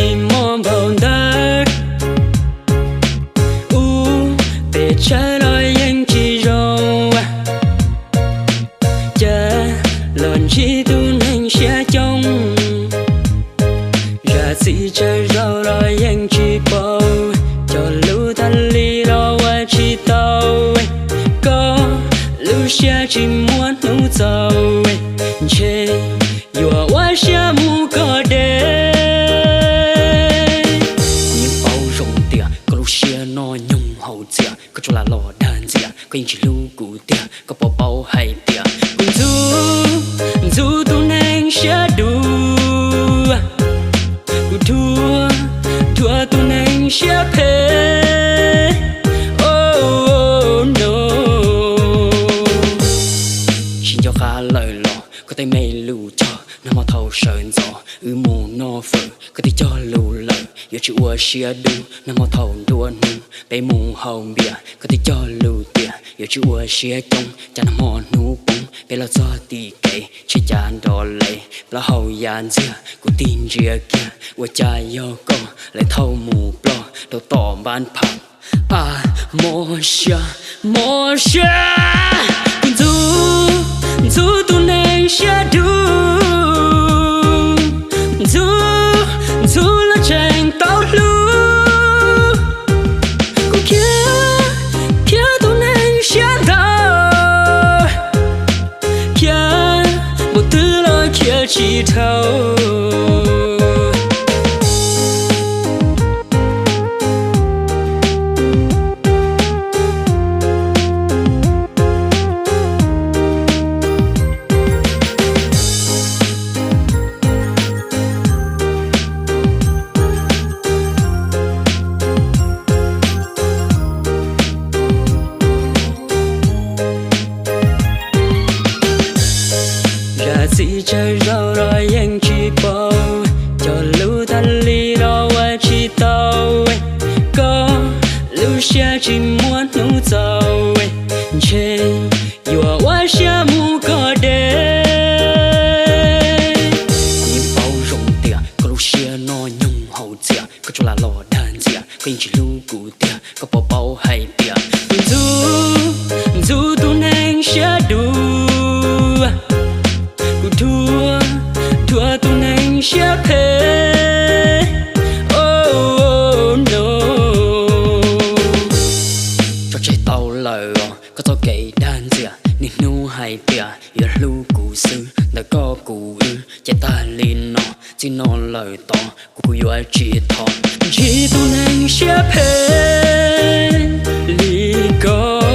tsis muaj npaum ntawd. Ub, pes tsawg los yeej tsis zoo. Cas los ntsib tus neeg siab coob, zam txim tsawg zaus los yeej tsis paub. Cog lus tag li los ua tsis tau, koj lub siab tsis muaj hnub txaus. Ntshe yuav ua siab mus kom deb. Kuv yeej paub zoo tias koj lub siab noj nyoog haus txias, koj tsuas lam los dag ntxias, koj yeej tsis hlub kuv tiag. Koj puas paub hais tias kuv ntxub, ntxub tus neeg siab dub, kuv dhuav, dhuav tus neeg siab phem. Oh no, tsis nco qab lawm los koj tej me lus cog, nag hmo thaum sawv ntxov wb mus noj fawm, koj twb cog lus lawm yuav tsis ua siab dub. Nag hmo thaum nruab hnub peb mus haus npias, koj twb cog lus tias yuav tsis ua siab coob. Cas nag hmo hnub poob peb los txog tim kev, ntshe cas nrov lev plaub hau ya ntxiag, kuv tig ntsia kiag ua cas yog koj lawv thauj mus ploj rau tom npab pham. A, mob siab, mob siab, kuv ntxub, ntxub tus neeg siab dub, ntxub, ntxub los tseem tau hlub. Kuv khiav, khiav tus neeg siab ntawd, khiav npaum twg los khiav tsis dhau. Zam txim tsawg zaus los yeej tsis paub, cog lus tag li los ua tsis tau. Koj lub siab tsis muaj hnub txaus, ntshe yuav ua siab mus kom deb. Kuv yeej paub zoo tias koj lub siab noj nyoog haus txias, koj tsuas lam los dag ntxias, koj yeej tsis hlub kuv tiag. Koj puas paub hais tias kuv ntxub, ntxub tus neeg siab dub, kuv dhuav, dhuav tus neeg siab phem. Oh no, tso tseg tau lawm os koj txoj kev dag ntxias. Niaj hnub hais tias yuav hlub kuv xwb, ntawm koj kuv wb ces tag li no. Txij no lawm tod kuv kuv yuav tsis thov ntsib tus neeg siab phem li koj.